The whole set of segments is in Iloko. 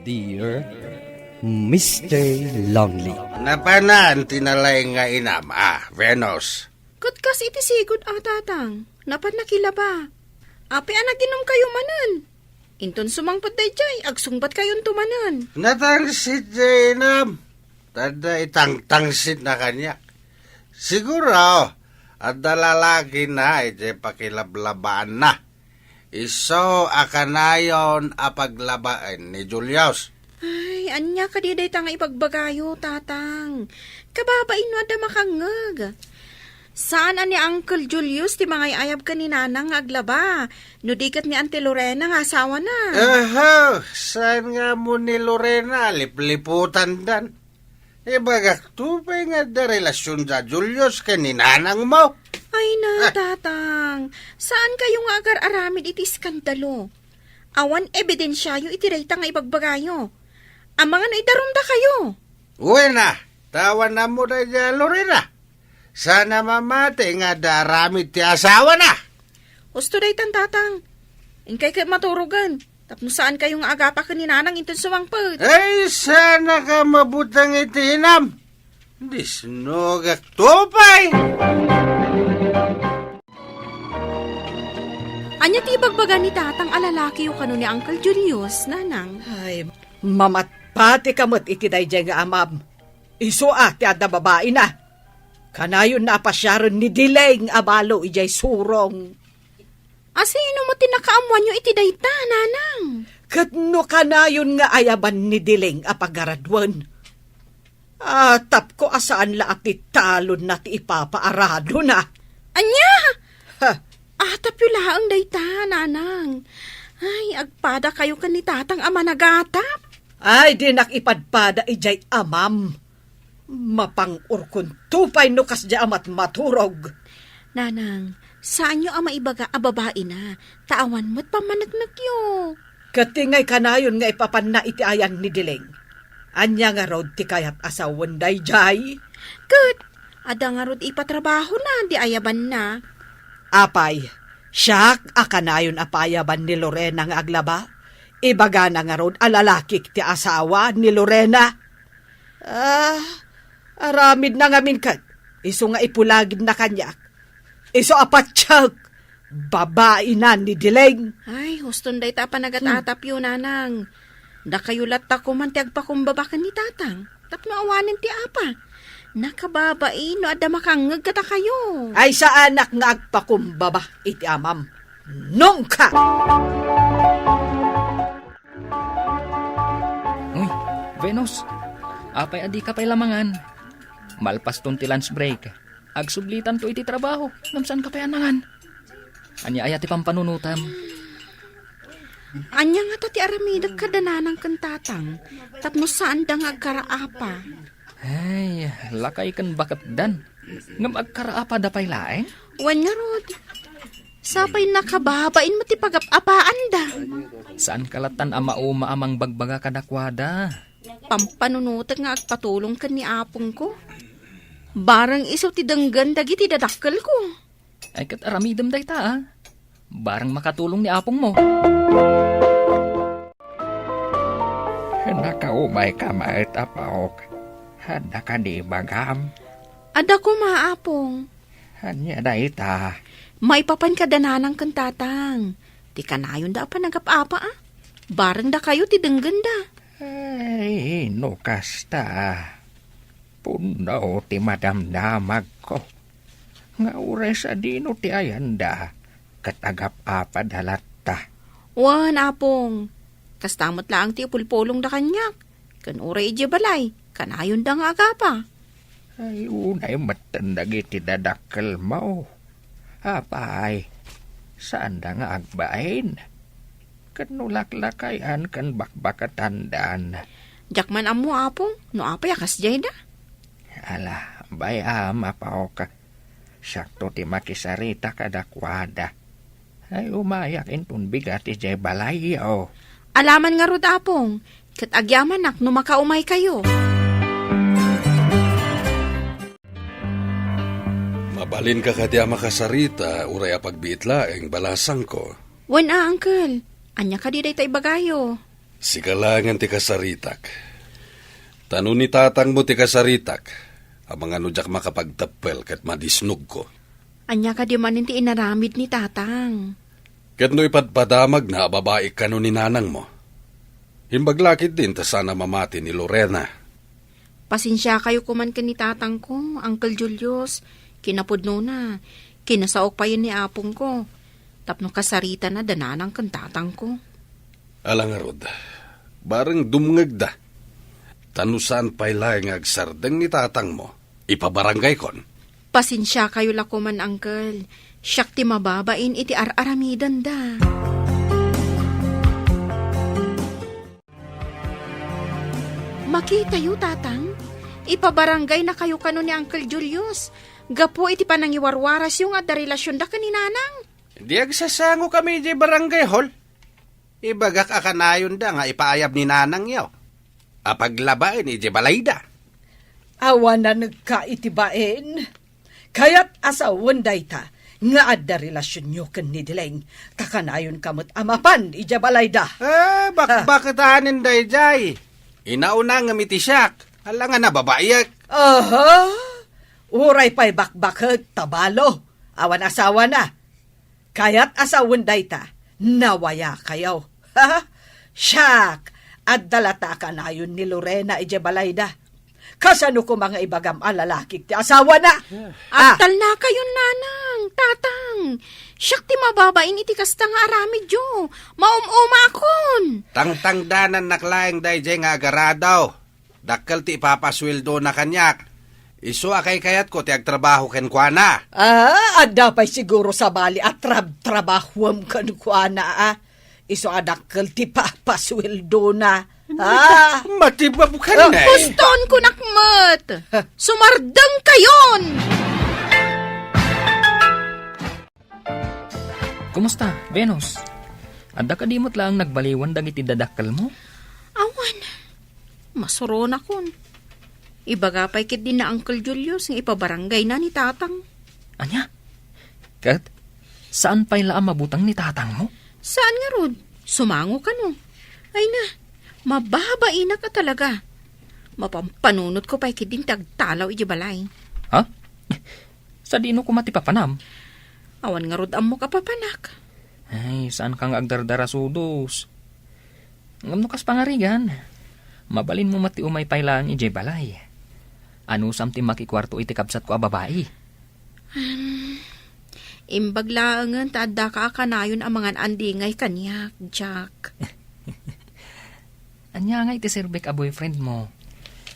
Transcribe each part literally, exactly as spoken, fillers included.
Dear Mister Lonely. Napanan ti nalaing nga inam, a, Venus? Ket kas iti sigud a, Tatang, napan nakilaba. Apay a naginumkayo manen? Inton sumangpet daydiay, agsungbatkayonto manen. Natangsit diay inam. Tadda itangtangsitna kaniak. Siguro, adda lalakina idiay pakilablabaanna. Isu a kanayon a paglabaen ni Julius. Ay, ania kadi dayta nga ibagbagayo, Tatang? Kababain no adda makangngeg. Saan a ni Uncle Julius ti mangay-ayab ken ni Nanang nga aglaba, no di ket ni Auntie Lorena nga asawana. Aha, saan nga ammo ni Lorena, lipliputandan? Ibagakto pay nga adda relasionda Julius ken ni nanangmo. Ay na, Ah. Tatang, saankayo nga agar-aramid iti iskandalo. Awan ebidensiayo iti dayta nga ibagbagayo. Amangan no idarumdakayo. Wen a, ta awan ammo daydiay a Lorena. Saan a mamati nga adda aramid ti asawana. Husto daytan, Tatang. Inkay ket maturogen, tapno saankayo nga agapa ken ni Nanang inton sumangpet. Ay, saan a ka mabuteng iti inam. Disnogakto pay. Ania ti ibagbaga ni Tatang a lalakiyo kano ni Uncle Julius, Nanang? Ay, mamatpatika met iti daydiay nga amam. Isu a ti adda babaina. Kanayonna a pasiaren ni Dileng a balo idiay surong. Asino met ti nakaammoanyo iti dayta, Nanang? Ket no kanayon nga ayaban ni Dileng a pagaraduen, atapko a saan la a ti talonna ti ipapaaradona. Ania? Ha? Atapyo laeng dayta, Nanang. Ay, agpadakayo ken ni Tatang a managatap. Ay, dinak ipadpada idiay amam. Mapang-orkonto pay no kasdiay a matmaturog. Nanang, saanyo a maibaga a babaina, ta awan met pammaneknekyo. Ket ti ngay kanayon nga ipapanna iti ayan ni Dileng? Ania ngarud ti kayat a sawen daydiay? Ket adda ngarud ipatrabahona di ayabanna. Apay, siak a kanayon a paayaban ni Lorena nga aglaba? Ibagana ngarud a lalakik ti asawa ni Lorena? Ah, aramidna ngamin ket isu nga ipulagidna kaniak. Isu a patiek, babaina ni Dileng. Ay, huston dayta a panagat-atapyo, Nanang. Dakayo latta koman ti agpakumbaba ken ni Tatang tapno awanen ti apa. Nakababain no adda makangngeg kadakayo. Ay, saanak nga agpakumbaba iti amam. Nungka! Uy, Venus, apay a dika pay la mangan? Malpaston ti lunch break. Agsublitanto iti trabaho, ngem saanka pay a nangan. Ania aya ti pampanunotem? Ania ngata ti aramidek kada nanang ken tatang, tapno saanda nga agkaraapa? Ay, lakay ken baketdan. Ngem agkaraapada pay laeng? Wen ngarud. Sapay nakababain met ti pagap-apaanda. Saanka lattan a mauma a mangbagbaga kadakuada? Pampanunotek nga agpatulong ken ni apongko. Bareng isu ti denggen dagiti dadakkelko. Ay, ket aramidem dayta, a. Bareng makatulong ni apongmo. Nakaumayka met, apaok. Adda kadi ibagam? Adda koma, apong. Ania dayta? Maipapan kada nanang ken tatang. Ti kanayonda a panagap-apa, a. Bareng dakayo ti denggenda. Ay, no kasta. Pudno ti madamdamagko. Nga uray sadino ti ayanda, ket agap-apada latta. Wen, apong. Kasta met laeng ti ipulpulongda kaniak. Ken uray idiay balay, kanayonda nga agapa. Ay, unay metten dagiti dadakkelmo. Apay, saanda nga agbain? Ket no laklakayan ken bakbakatandan? Diak man ammo, apong, no apay a kasdiayda. Ala, bay-am, apaok. Siakto ti makisarita kadakuada. Ay, umayak inton bigat idiay balayyo. Alaman ngarud, apong, ket agyamanak no makaumaykayo. Mabalinka kadi a makasarita, uray apagbiit laeng, balasangko? Wen a, uncle. Ania kadi dayta ibagayo? Sika laengen ti kasaritak. Ta no ni tatangmo ti kasaritak, amangan no diak makapagteppel ket madisnogko. Ania kadi manen ti inaramid ni tatang? Ket no ipadpadamagna a babai kano ni nanangmo? Imbag la ketdin ta saan a mamati ni Lorena. Pasensiakayo koman ken ni tatangko, Uncle Julius. Kinapudnona, kinasaok payen ni apongko. Tapno kasaritana da nanang ken tatangko. Ala ngarud, bareng dumngegda. Ta no saan pay laeng nga agsardeng ni tatangmo, ipabarangaykon. Pasensiakayo la koman, Uncle. Siak ti mababain iti ar-aramidenda. Makitayo, Tatang. Ipabarangaynakayo kano ni Uncle Julius gapu iti panangiwarwarasyo nga adda relasionda ken ni Nanang. Di agsasangokami idiay barangay hall. Ibagak a kanayonda nga ipaayab ni nanangyo a paglabaen idiay balayda. Awan nanegka iti bain. Kayat a sawen dayta nga adda relasionyo ken ni Dileng, ta kanayonka met a mapan idiay balayda. Eh, bakbaketanen daydiay. Inauna ngem iti siak, alangan a babaiek. Aha! Uray pay bakbaket, tabalo. Awan asawana. Kayat a sawen dayta, nawayakayo. Siak, adda latta a kanayon ni Lorena idiay balayda. Kasano koma nga ibagam a lalakik ti asawana? Ah. Agtalnakayon, Nanang, Tatang. Siak ti mababain iti kasta nga aramidyo. Maum-umakon. Tangtangdanannak laeng daydiay nga agarado. Dakkel ti ipapasueldona kaniak. Isu a kaykayatko ti agtrabaho kenkuana. Ah, adda pay siguro sabali a trab-, trabahuem kenkuana, ah. Isu a dakkel ti papasueldona. Ah. Matibabkan, eh. Puston kunak met. Sumardengkayon! Kumusta, Venus? Adda kadi met laeng nagbaliwan dagiti dadakkelmo? Awan. Masuronakon. Ibaga pay ketdi ni Uncle Julius nga ipabarangayna ni Tatang. Ania? Ket, saan pay la a mabuteng ni tatangmo? Saan ngarud? Sumango kano. Ay na, mababainak a talaga. Mapampanunotko pay ketdin ti agtalaw idiay balay. Ha? Sadino koma ti papanam? Awan ngarud ammok a papanak. Ay, saanka nga agdardarasudos. Ngem no kas pangarigan, mabalinmo met ti umay pay laeng idiay balay. Anusam ti makikuarto iti kabsatko a babai? Hmm, imbag laengen ta addaka a kanayon a mangan-andingay kaniak, Jack. Ania ngay ti serbik a boyfriendmo?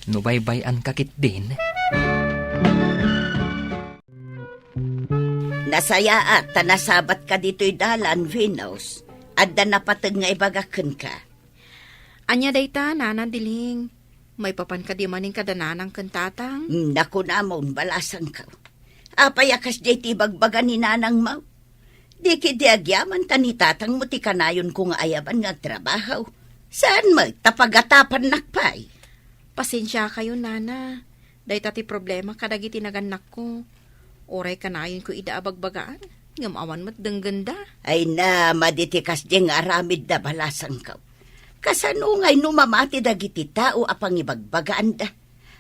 No baybay-anka ketdin? Nasayaat ta nasabatka ditoy dalan, Venus. Adda napateg nga ibagak kenka. Ania dayta, Nana Diling? Maipapan kadi manen kada nanang ken tatang? Hmm, nakunamon, balasangko. Apay a kasdiay ti ibagbaga ni nanangmo? Di ketdi agyaman ta ni tatangmo ti kanayonko nga ayaban nga agtrabaho. Saan met ta pagatapannak pay? Pasensiakayo, Nana. Dayta ti problema kadagiti nagannakko. Uray kanayonko ida a bagbagaan, ngem awan met denggenda. Ay na, madi ti kasdiay nga aramidda, balasangko. Kasano ngay no mamati dagiti tao a pangibagbagaanda?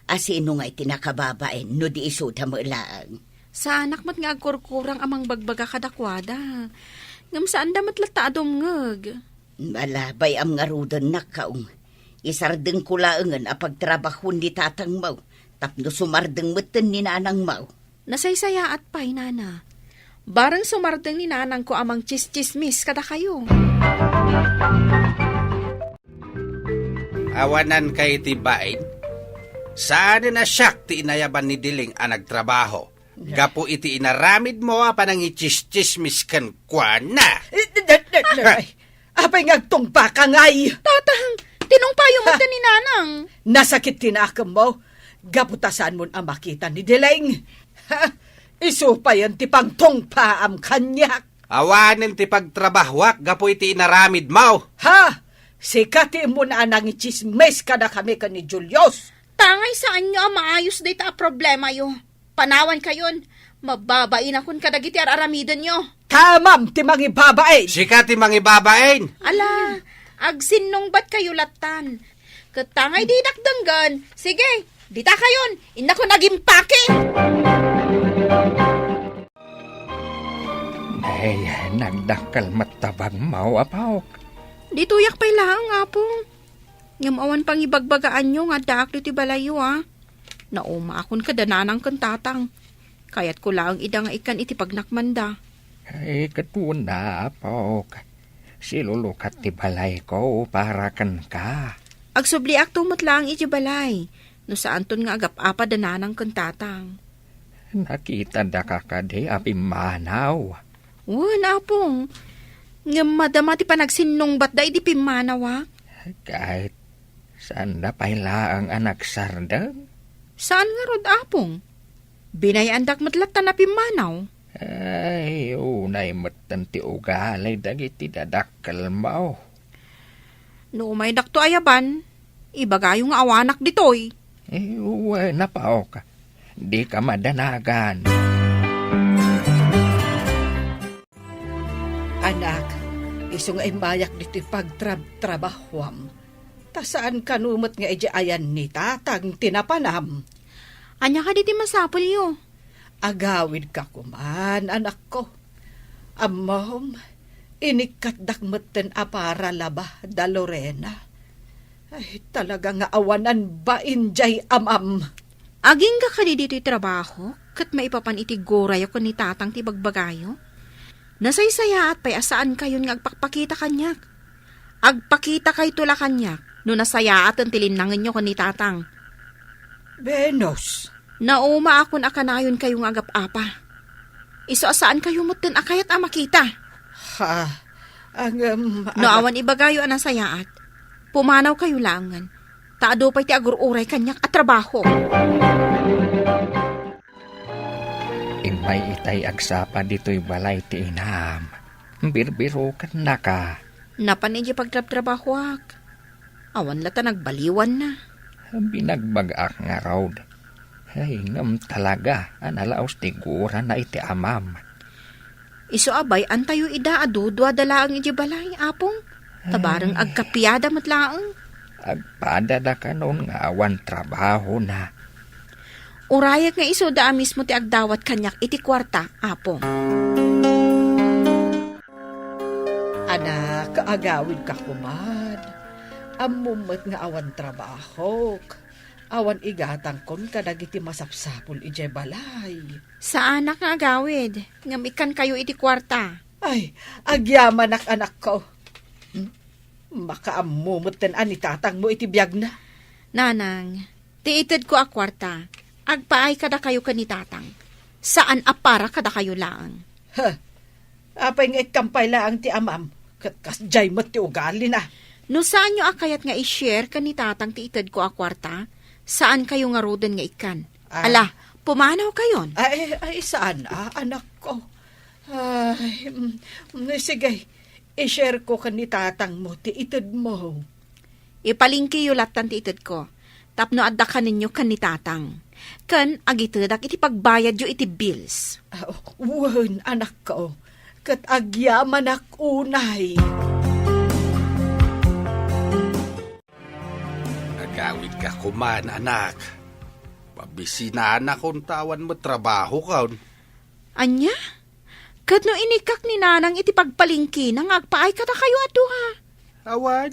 A sino ngay ti nakababain no di isuda met laeng? Saanak met nga agkurkurang a mangbagbaga kadakuada. Ngem saanda met latta a dumngeg. Malabay-am ngaruden, nakkaong. Isardengko laengen a pagtrabahoen ni tatangmo tapno sumardeng metten ni nanangmo. Nasaysayaat pay, Nana. Bareng sumardeng ni nanangko a mangtsistsismis kadakayo. Awananka iti bain? Saanen a siak ti inayaban ni Diling a nagtrabaho gapu iti inaramidmo a panangitsistsismis kenkuana. Eh, de-, de-, de-, de-, ay, apay nga agtungpaka ngay? Tatang, tinungpayo met ni Nanang. Nasakit ti nakemmo, gapu ta saanmon a makita ni Diling. Ha? Isu payen ti pangtungpaam kaniak. Awanen ti pagtrabahoak gapu iti inaramidmo. Ha? Sika ti immuna a nangitsismis kadakami ken ni Julius. Tangay saanyo a maayos dayta a problemayo. Panawankayon, mababainakon kadagiti ar-aramidenyo. Kamam ti mangibabain. Sika ti mangibabain. Ala, Agsinnungbatkayo lattan. Ket ta ngay didak denggen, sige, dita kayon, innakon agimpake. Ay, nagdakkel met ta bagmo, Apok. Ditoyak pay laeng, Apo. Ngem awan pangibagbagaanyo nga addaak ditoy balayyo, a. Naumaakon kada nanang ken tatang. Kayatko laeng ida nga ikkan iti pagnakmanda. Ay, ket wen, Apok. Silulukat ti balayko para kenka. Agsubliakto met laeng iti balay, no saanton nga agap-apa da nanang ken tatang. Nakitada ka kadi a pimmanaw? Wen, Apong. Ngem madama ti panagsinnungbatda idi pimmanawak. Ket saanda pay laeng a nagsardeng? Saan ngarud, Apong. Binay-andak met latta a pimmanaw. Ay, unay metten ti ugali dagiti dadakkelmo. No umaydakto ayaban, ibagayo nga awanak ditoy. Eh, wen, Apok. Dika madanagan. Anak, isu nga immayak ditoy pagtrabtrabahuam. Ta saan kano met nga idiay ayan ni tatang ti napanam. Ania kadi ti masapulyo? Agawidka koman, anakko. Ammom, inikkatdak metten a para laba da Lorena. Ay, talaga nga awanan bain jay amam. Agingga kadi ditoy trabaho, ket maipapan iti gurayo ken ni tatang ti bagbagayo? Nasaysayaat pay a saankayon nga agpakpakita kaniak. Agpakitakayto la kaniak no nasayaaten ti linnangenyo ken ni tatang. Venus. Naumaakon a kanayonkayo nga agap-apa. Isu a saankayo metten a kayat a makita. Ha? Ngem, no awan ibagayo a nasayaat, pumanawkayo laengen, ta adu pay ti agur-uray kaniak a trabaho. Immay itay agsapa ditoy balay ti inam. Birbirokennaka. Napan idiay pagtrabtrabahoak. Awan latta nagbaliwanna. Binagbagak ngarud. Ay, ngem talaga a nalaos ti gurana iti amam. Isu a bay-antayo ida a duduada laeng idiay balay, Apong. Ta bareng agkapiada met laeng. Agpadada kanon nga awan trabahona. Urayek nga isuda a mismo ti agdawat kaniak iti kuarta, Apo. Anak, agawidka koman. Ammom met nga awan trabahok. Awan igatangkon kadagiti masapsapul idiay balay. Saanak nga agawid, ngem ikkankayo iti kuarta. Ay, agyamanak, anakko. Hmm? Makaammo metten a ni tatangmo iti biagna. Nanang, ti itedko a kuarta, agpaay kadakayo ken ni tatang. Saan a para kadakayo laeng. Huh. Apay nga ikkan pay laeng ti amam, ket kasdiay met ti ugalina. No saanyo a kayat nga i-share ken ni tatang ti itedko a kuarta, saankayo ngaruden nga ikkan. Ah. Ala, pumanawkayon. Ay, ay, saan, ah, anakko? Ay, mm, mm, sige, i-share ko ken ni tatangmo ti itedmo. Ipalingkiyo lattan ti itedko, tapno adda kanenyo ken ni tatang, ken agitedak iti pagbayadyo iti bills. Ah, wen, anakko, ket agyamanak unay. Agawidka koman, anak. Pabisinaanakon ta awan met trabahokon. Ania? Ket no inikkak ni nanang iti pagpalingkina nga agpaay kadakayo a dua? Awan,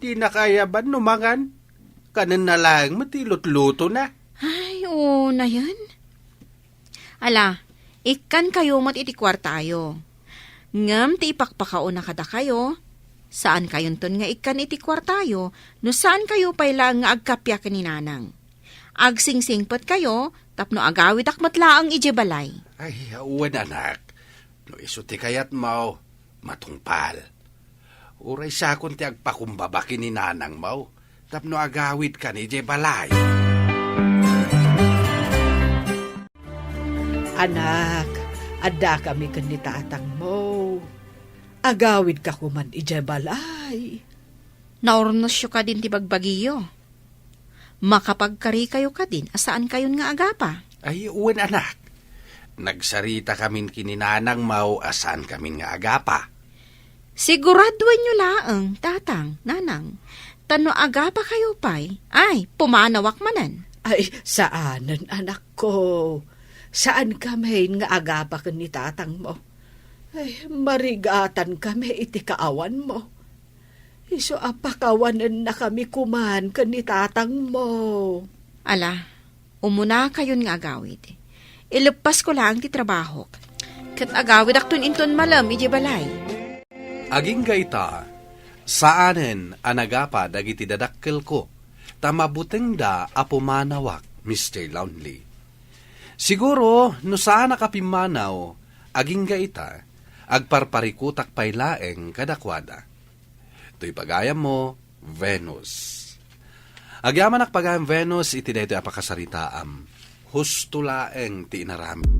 dinaka ayaban no mangan. Kanenna laeng met ti lutlutona. Ay, unayen. Ala, ikkankayo met iti kuartayo. Ngem ti ipakpakaona kadakayo, saankayonton nga ikkan iti kuartayo no saankayo pay laeng nga agkappia ken ni nanang. Agsingsingpetkayo tapno agawidak met laeng idiay balay. Ay, wen, anak. No isu ti kayatmo, matungpal. Uray sakon ti agpakumbaba ken ni nanangmo tapno agawidkan idiay balay. Anak, addakami ken ni tatangmo. Agawidka koman idiay balay. Naurnosyo kadin ti bagbagiyo. Makapagkarikayo kadin a saankayon nga agapa? Ay, wen, anak. Nagsaritakamin ken ni nanangmo a saankamin nga agapa. Siguraduenyo laeng, tatang, nanang. Ta no agapakayo pay, ay, pumanawak manen. Ay, saanen, anakko. Saan kami nga agapa ken ni tatangmo. Ay, marigatan kami iti kaawanmo. Isu a pakawanennakami koman ken ni tatangmo. Ala, umunakayon nga agawid. Ileppasko laeng ti trabahok. Ket agawidakton inton malem idiay balay. Agingga ita, saanen a nagapa dagiti dadakkelko, ta mabutengda a pumanawak, Mister Lonely. Siguro, no saanak a pimmanaw, agingga ita, agparparikutak pay laeng kadakuada. Toy pagayammo, Venus. Agyamanak pagayam, Venus, iti daytoy a pakasaritaam. Husto laeng ti inaramid.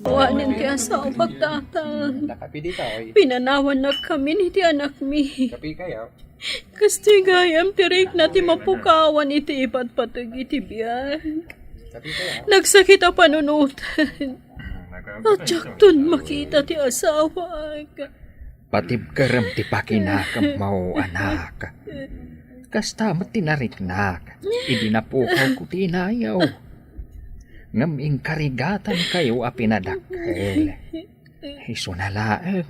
Awanen ti asawak, tatang. Nakapi dita, oy. Pinanawannak kamin iti anakmi. Kapi kayo? Kastoy gayam ti rikna ti mapukawan iti ipatpateg iti biag. Kapi kayo? Nagsakit a panunotan. Diakton makita ti asawak. Patibkerem ti pakinakemmo, anak. Kasta met ti nariknak idi napukawko ti inayo. Ngem inkarigatankayo a pinadakkel. Isuna laeng,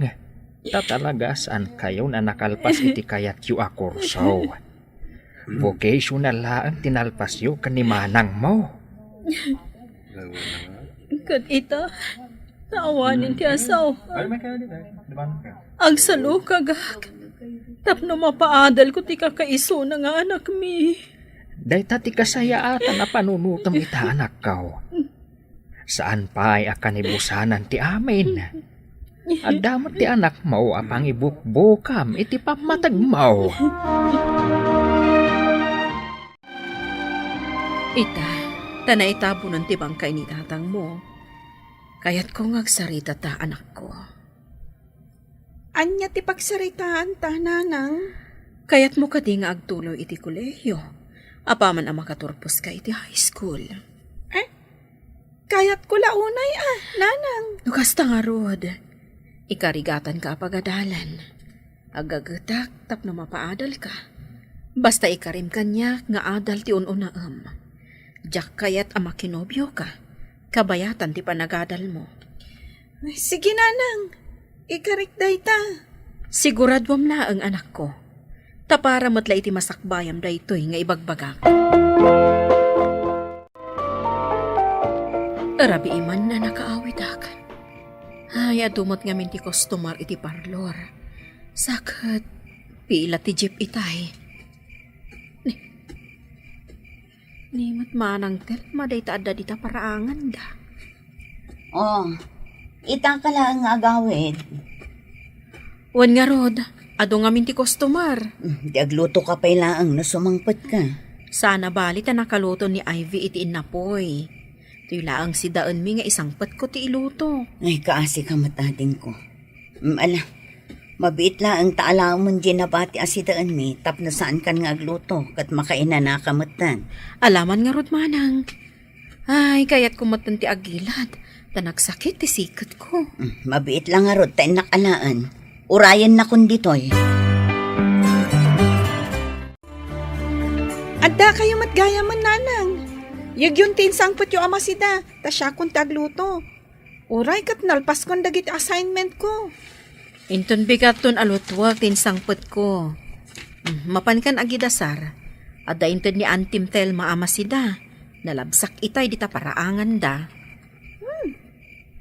ta talaga saankayon a nakalpas iti kayatyo a kurso. Vocational laeng ti nalpasyo ken ni manangmo. Ket ita, awanen ti asaw. Agsalukagak tapno mapaadalko ti kakaisuna nga anakmi. Dayta ti kasayaatan a panunotem ita, anakko. Saan pay a kanibusanan ti amin. Adda met ti anakmo a pangibukbukam iti pammategmo. Ita, ta naitabunan ti bangkay ni tatangmo. Kayatko nga agsarita ta, anakko. Ania ti pagsaritaanta, nanang? Kayatmo kadi nga agtuloy iti kolehiyo, apaman a makaturposka iti high school? Eh, kayatko la unay a, nanang. No kasta ngarud, ikarigatanka a pagadalan. Agagetak tapno mapaadalka. Basta ikarim kaniak nga adal ti un-unaem. Diak kayat a makinobioka. Kabayatan ti panagadalmo. Sige, nanang. Ikarik dayta. Siguraduam laeng, anakko. Ta para met la iti masakbayam daytoy nga ibagbagak. Rabii man a nakaawidak. Ay, adu met ngamin ti customer iti parlor. Sa ket, pila ti jeep itay. Ni met manang Telma dayta adda dita paraanganda. Oh, ita ka laeng nga agawid. Wen ngarud, adu ngamin ti customer. Hmm, di agluto ka pay laeng no sumangpet ka. Sana bali ta nakaluto ni Ivy iti innapoy. Toy laeng sidaenmi nga isangpetko ti iluto. Ay, kaasi ka met, adingko. Mm, ala, mabiit laeng ta alaem diay nabati a sidaenmi tapno saankan nga agluto ket makainanaka metten. Alaman ngarud manang. Ay, kayatko metten ti agilad, ta nagsakit ti siketko. Mm, mabiit la ngarud ta innak alaen. Urayennakon ditoy. Addakayo met gayamen, nanang. Yegyon ti insangpetyo a masida, ta siakon ti agluto. Uray ket nalpaskon dagiti assignmentko. Inton bigatton a lutwek ti insangpetko. Mm, mapankan agidasar. Adda inted ni Antim Telma a masida. Nalabsak itay dita paraanganda. Hmm.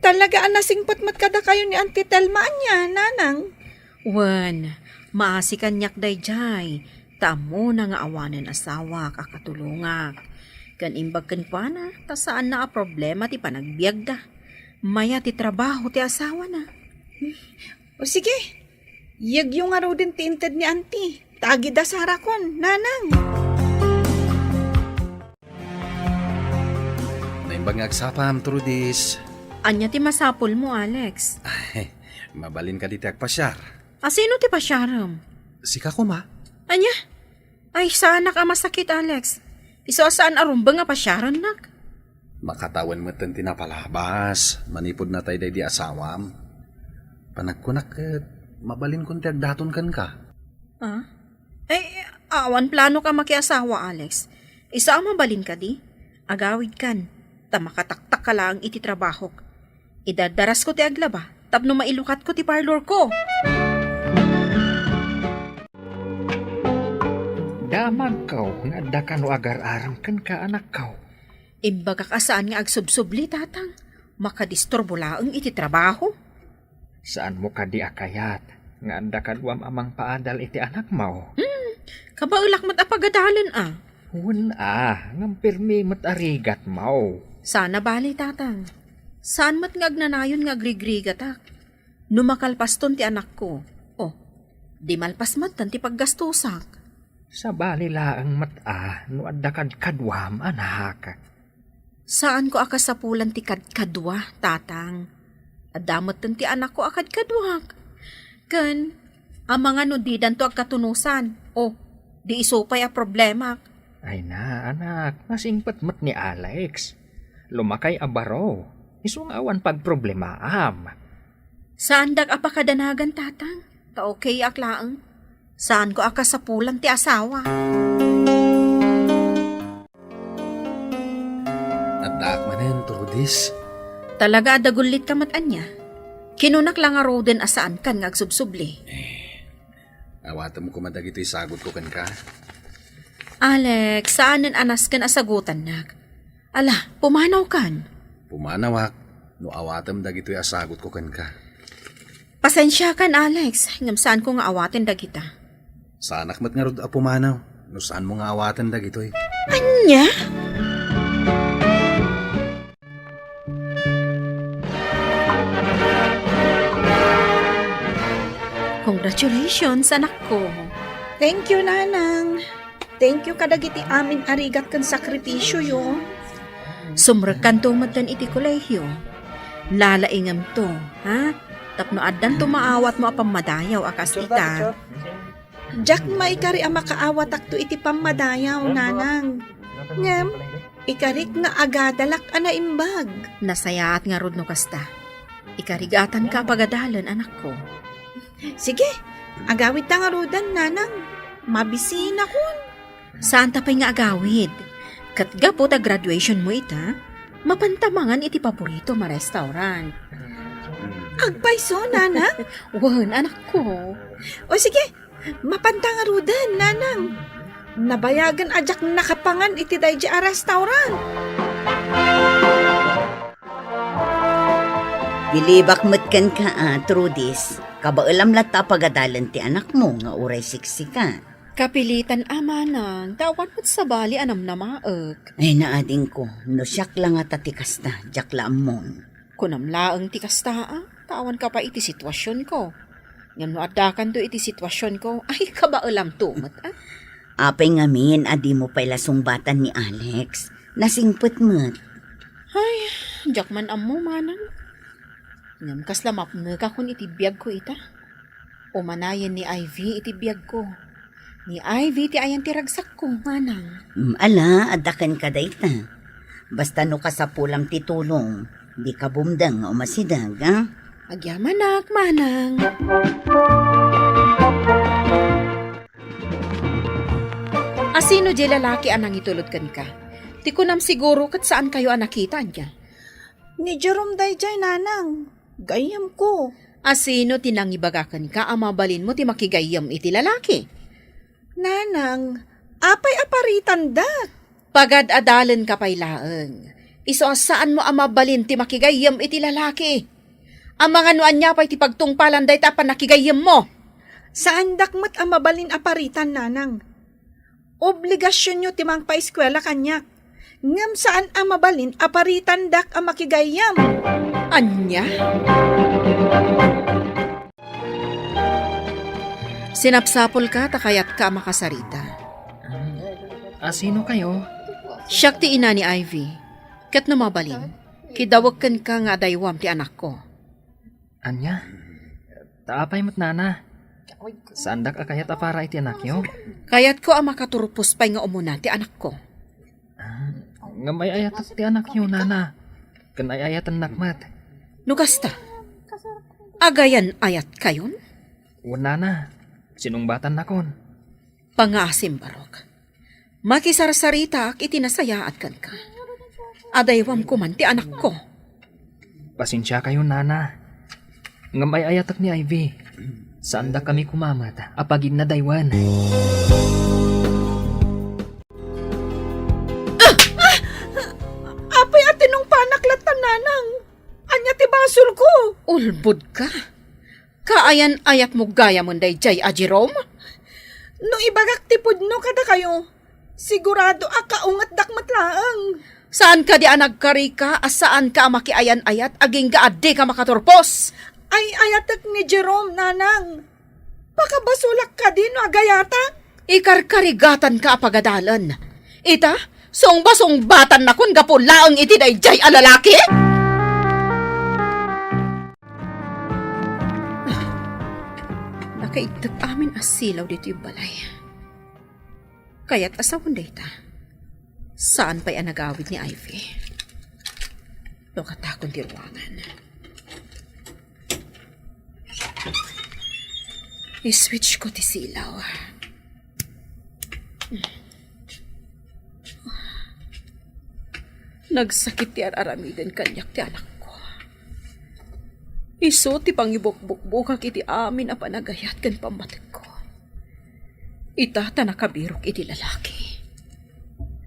Talaga a nasingpet met kadakayo ni Auntie Telma ania, nanang? Wen, maasi kaniak daydiay, ta ammona nga awanen asawak a katulongak. Ken imbag kenkuana, ta saanna a problema ti panagbiagda. Mayat ti trabaho ti asawana. O sige, yegyo ngaruden ti inted ni Auntie. Ta agidasarakon, nanang. Naimbag nga agsapam, Trudis. Ania ti masapulmo, Alex? Ay, mabalin kadi ti agpasiar. A sino ti pasiarem? Sika koma. Ania? Ay, saanak a masakit, Alex. Isu a saan a rumbeng a pasiarennak. Makatawen metten ti napalabas, manipud natay daydi asawam. Panagkunak ket, mabalinkon ti agdaton kenka. Ah? Ay, awan planok a makiasawa, Alex. Isu a mabalin kadi, agawidkan, ta makataktak ka laeng iti trabahok. Idardarasko ti aglaba tapno mailukatko ti parlorko. Damagko nga adda kano agar-arem kenka, anakko. Imbagak a saan nga agsubsubli, tatang. Makadisturbo laeng iti trabaho. Saanmo kadi a kayat nga adda kaduam a mangpaadal iti anakmo? Hmm, kabaelak met a pagadalen a. Wen a, ngem pirmi met a rigatmo. Sana bali, tatang. Saan met nga agnanayon nga agrigrigatak. No makalpaston ti anakko, oh, di malpas metten ti paggastusak. Sabali laeng met a no adda kadkaduam, anak. Saanko a kasapulan ti kadkadua, tatang. Adda metten ti anakko a kadkaduak. Ken, amangan no didanto agkatunosan. O, di isu pay a problemak. Ay na, anak, nasingpet met ni Alex. Lumakay a baro. Isu nga awan pagproblemaam. Saandak a pakadanagan, tatang. Ta okayak laeng. Saanko a kasapulan ti asawa. Addaak manen, Trudis. Talaga a dagullitka met ania? Kinunak la ngaruden a saankan nga agsubsubli. Eh, awatem koma dagitoy sagutko kenka. Alex, saanen a nasken a sagutannak. Ala, pumanawkan. Pumanawak, no awatem dagitoy a sagutko kenka. Pasensiakan, Alex, ngem saanko nga awaten dagita. Saanak met ngarud a pumanaw, no saanmo nga awaten dagitoy. Ania? Congratulations, anakko. Thank you, Nanang. Thank you kadagiti amin a rigat ken sakripisioyo. Sumrekkanto metten iti kolehio. Lalaingemto, ha? Tapno addanto maawatmo a pammadayaw a kas ita. Diak maikari a makaawatakto iti pammadayaw, Nanang. Ngem, ikarik nga agadalak a naimbag. Nasayaat ngarud no kasta. Ikarigatanka a pagadalen, anakko. Sige, agawidta ngaruden, Nanang. Mabisinakon. Saanta pay nga agawid. Ket gapu ta graduationmo ita, mapanta mangan iti paborito a restaurant. Agpayso, Nanang? Wen, anakko. O sige, mapanta ngaruden, Nanang. Nabayagen a diak nakapangan iti daydi a restaurant. Bilibak met kenka a, Trudis. Kabaelam latta a pagadalen ti anakmo nga uray siksika. Kapilitan a manang, ta awan met sabali a namnamaek. Ay, naadingko, no siak la ngata ti kasta, diak la ammon. Kunam laeng ti kasta, a? Ta awan ka pay iti situasionko. Ngem no addakanto iti situasionko, ay, kabaelamto met, a? Apay ngamin a dimo pay la sungbatan ni Alex? Nasingpet met. Ay, diak man ammo, manang. Ngem kasla mapnekakon iti biagko ita. Umanayen ni Ivy iti biagko. Ni Ivy ti ayan ti ragsakko, manang. Mm, ala, adda kenka dayta. Basta no kasapulam ti tulong, dika bumdeng nga umasideg, a? Agyamanak, manang. Asino diay lalaki a nangitulod kenka? Ti kunam siguro ket saankayo a nakita, ania? Ni Jerome daydiay, nanang. Gayyemko. Asino ti nangibaga kenka a mabalinmo ti makigayyem iti lalaki? Nanang, apay a paritandak? Pagad-adalenka pay laeng. Isu a saanmo a mabalin ti makigayyem iti lalaki. Amangan no ania pay ti pagtungpalan dayta a pannakigayyemmo. Saandak met a mabalin a paritan, nanang. Obligasionyo ti mangpaeskuela kaniak. Ngem saan a mabalin a paritandak a makigayyem. Ania? Sinapsapulka ta kayatka a makasarita. Asino kayo? Siak ti ina ni Ivy. Ket no mabalin, kidawek kenka nga adaywam ti anakko. Ania? Ta apay met, nana? Saandak a kayat a para iti anakyo? Kayatko a makaturpos pay nga umuna ti anakko. Ah, ngem ay-ayatek ti anakyo, nana. Ken ay-ayatennak met. No kasta, agayan-ayatkayon? Wen, nana. Sinungbatannakon. Pangaasim, Barok. Makisarsaritaak iti nasayaat kenka. Adaywam koman ti anakko. Pasensiakayon, nana. Ngem ay-ayatek ni Ivy. Saandakami koma met a paginnadaywen. Apay a tinungpanak latta, nanang? Ania ti basolko? Ulbodka. Kaayan-ayatmo gayamen daydiay a Jerome? No ibagak ti pudno kadakayo, sigurado a kaungetdak met laeng. Saan kadi a nagkarika a saanka a makiayan-ayat agingga a dika makaturpos? Ay-ayatek ni Jerome, nanang. Pakabasolak kadi no agayatak? Ikarkarigatanka a pagadalen. Ita, sungba-sungbatan nakon gapu laeng iti daydiay a lalaki? Nakaiddep amin a silaw ditoy balay. Kayat a sawen dayta. Saan pay a nagawid ni Ivy. Lukatakon ti ruangan. I-switch ko ti silaw. Nagsakit ti ar-aramiden kaniak ti anakko. Isu ti pangibukbukbukak iti amin a panagayat ken pammategko. Ita ta nakabirok iti lalaki.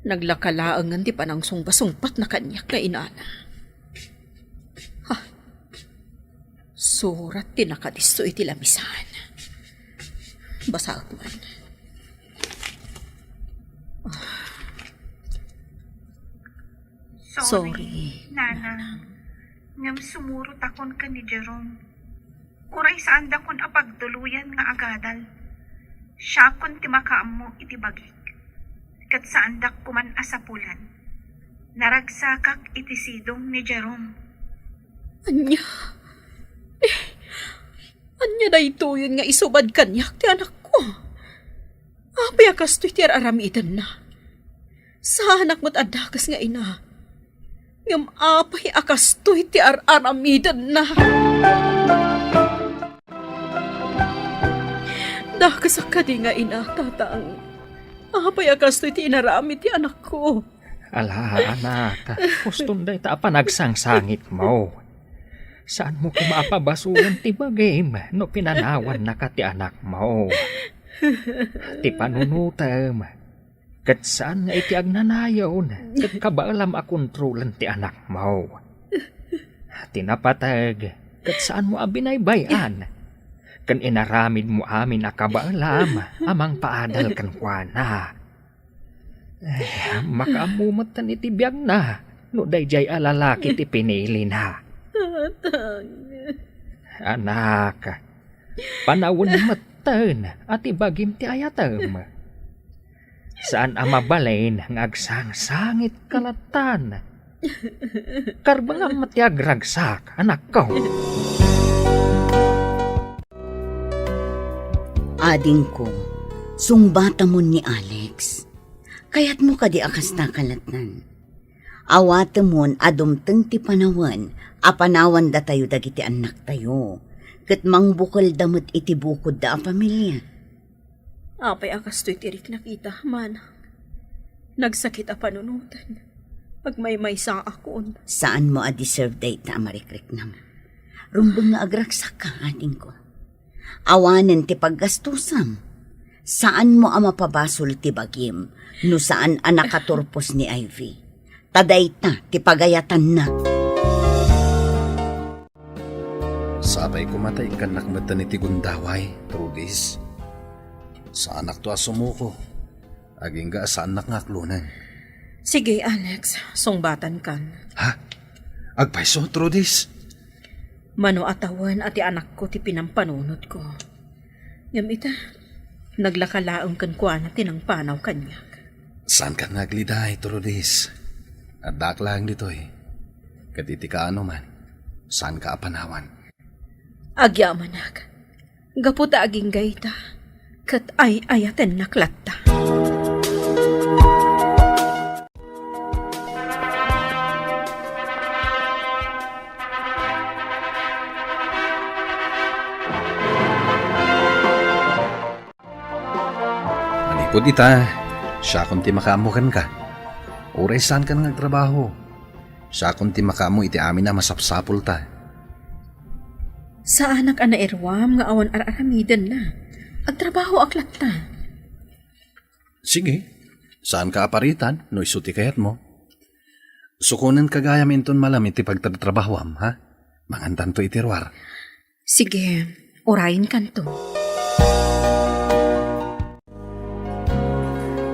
Naglaka laengen ti panangsungba-sungbatna kaniak nga inana. Ha? Surat ti nakadisso iti lamisan. Basaek man. Ah. Sorry, Sorry, Nanang. Nanang. Ngem sumurotakon ken ni Jerome. Uray saandakon a pagtuloyan nga agadal. Siakon ti makaammo iti bagik. Ket saandak koman a sapulan. Naragsakak iti sidong ni Jerome. Ania? Eh, ania daytoyen nga isubad kaniak ti anakko? Apay a kastoy ti ar-aramidenna? Saanak met a dakes nga ina. Ngem apay a kastoy ti ar-aramidenna? Dakesak kadi nga ina, Tatang. Apay a kastoy ti inaramid ti anakko? Ala, anak, huston dayta a panagsangsangitmo. Saanmo koma a pabasolen ti bagim no pinanawannaka ti anakmo. Ti panunotem, ket saan nga iti agnanayon ket kabaelam a kontrolen ti anakmo. Ti napateg, ket saanmo a binaybay-an. Ken inaramidmo amin a kabaelam a mangpaadal kenkuana. Eh, makaammo metten iti biagna no daydiay a lalaki ti pinilina. Tatang. Anak, panawen metten a ti bagim ti ayatem. Saan a mabalin nga agsangsangit ka lattan. Karbengam met ti agragsak, anakko. Adingko, sungbatamon ni Alex. Kayatmo kadi a kasta ka lattan? Awatemon a dumteng ti panawen a panawan datayo dagiti annaktayo, ket mangbukelda met iti bukodda a pamilia. Apay a kastoy ti riknak ita, manang? Nagsakit a panunoten. Agmaymaysaakon. Saanmo a deserve dayta a marikriknam. Rumbeng nga agragsakka, adingko. Awanen ti paggastusam. Saanmo a mapabasol ti bagim no saan a nakaturpos ni Ivy. Ta dayta ti pagayatanna. Sapay koma ta ikkannak metten iti gundaway, Trudis. Saanakto a sumuko, agingga a saannak nga aklonen. Sige, Alex, sungbatankan. Ha? Agpayso, Trudis? Mano a tawen a ti anakko ti pinampanunotko. Ngem ita, naglaka laeng kenkuana ti nangpanaw kaniak. Saankan nga agliday, Trudis. Addaak laeng ditoy. Ket iti kaano man, saanka a panawan. Agyamanak. Gapu ta agingga ita, ket ay-ayatennak latta. Manipud ita, siakon ti makaammo kenka. Uray saankan nga agtrabaho, siakon ti makaammo iti amin a masapsapulta. Saanak a nairuam nga awan ar-aramidenna. Agtrabahoak latta. Sige, saanka a paritan no isu ti kayatmo. Sukonenka gayam inton malem iti pagtratrabahoam, ha? Mangantanto iti ruar. Sige, urayenkanto.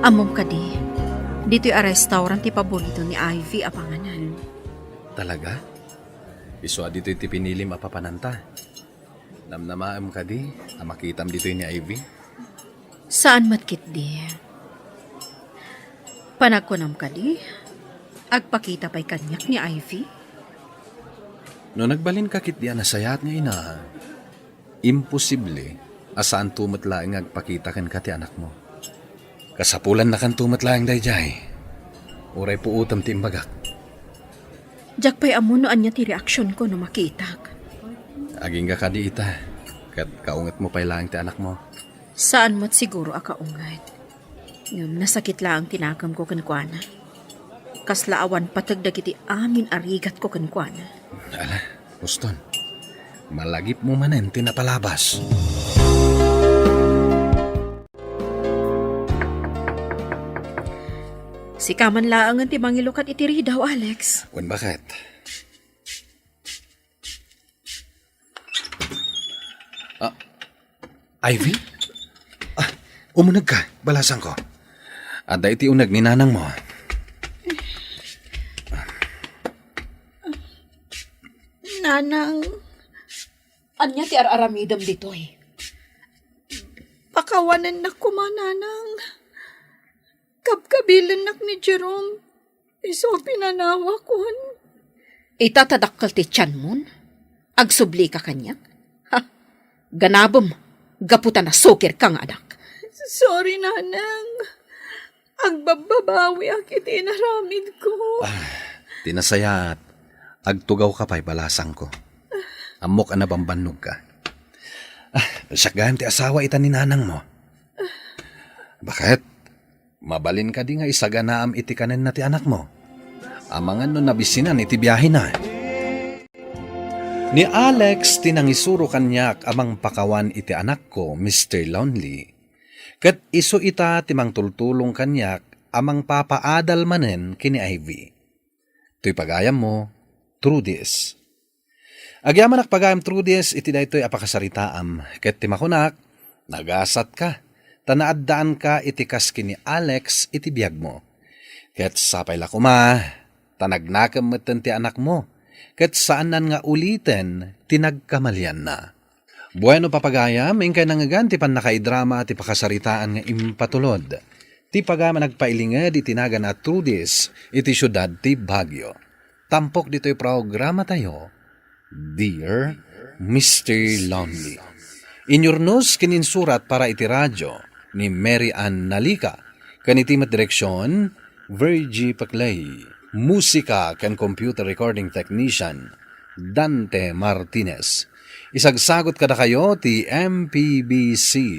Ammom kadi, ditoy a restaurant ti paborito ni Ivy a panganan. Talaga? Isu a ditoy ti pinilim a papananta. Namnamaem kadi a makitam ditoy ni Ivy? Saan met ketdi. Panagkunam kadi, agpakita pay kaniak ni Ivy? No nagbalinka ketdi a nasayaat nga ina, imposible a saanto met laeng nga agpakita kenka ti anakmo. Kasapulannakanto met laeng daydiay. Uray puotem ti imbagak. Diak pay ammo no ania ti reaksionko no makitak. Agingga kadi ita, ket kaungetmo pay laeng ti anakmo. Saan met siguro a kaunget. Ngem nasakit laeng ti nakemko kenkuana. Kasla awan pateg dagiti amin a rigatko kenkuana. Ala, Uston, malagipmo manen ti napalabas. Sika man laengen ti mangilukat iti ridaw, Alex. Wen, baket. Ah, Ivy? Ah, umunegka, balasangko. Adda iti uneg ni nanangmo. Nanang. Ania ti ar-aramidem ditoy? Pakawanennak koma, nanang. Kabkabilennak ni Jerome. Isu a pinanawakon. Ita ta dakkel ti tianmon? Agsublika kaniak? Ha? Ganabem, gapu ta nasukirka nga anak. Sorry, nanang. Agbabbabawiak iti inaramidko. Ah, ti nasayaat, agtugawka pay, balasangko. Ammok a nabambannogka. Ah, siak gayam ti asawa ita ni nanangmo. Baket, mabalin kadi nga isaganaam iti kanenna ti anakmo? Amangan no nabisinan iti biahena. Ni Alex ti nangisuro kaniak a mangpakawan iti anakko, Mister Lonely. Ket isu ita ti mangtultulong kaniak a mangpapaadal manen ken ni Ivy. Toy pagayammo, Trudis. Agyamanak pagayam, Trudis, iti daytoy a pakasaritaam, ket ti makunak, nagasatka, ta naaddaanka iti kas ken ni Alex iti biagmo. Ket sapay la koma, ta nagnakem metten ti anakmo, ket saannan nga uliten ti nagkamalianna. Bueno, papagayam, inkay nangngegan ti pannakaidrama ti pakasaritaan nga impatulod ti pagayam a nagpailinged iti nagan a Trudis iti siudad ti Baguio. Tampok ditoy programatayo, Dear Mister Lonely. Inyurnos ken insurat para iti radyo ni Mary Ann Nalica, ken iti met direksion, Virgie Paclay. Musika ken computer recording technician, Dante Martinez. Isagsagot kadakayo ti M P B C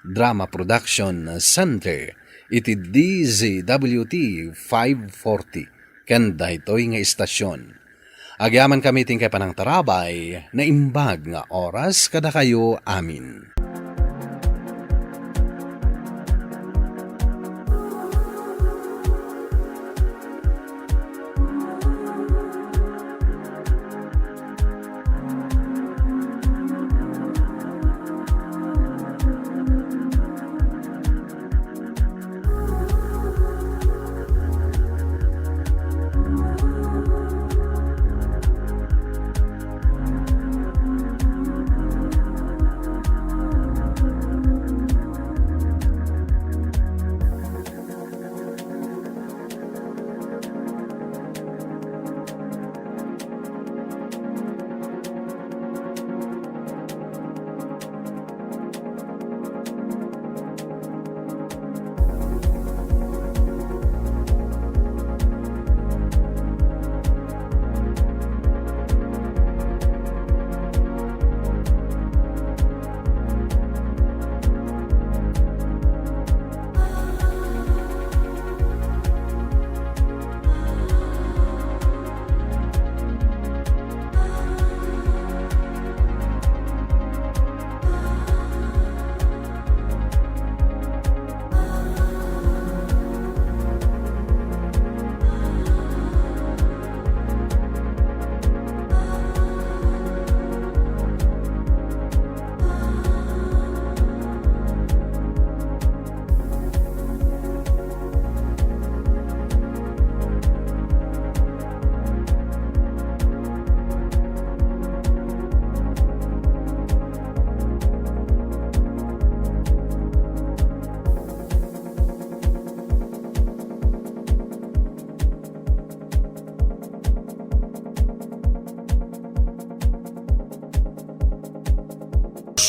Drama Production Center iti D Z W T five forty ken daytoy nga istasion. Agyamankami ti inkay panangtarabay, naimbag nga oras kadakayo amin.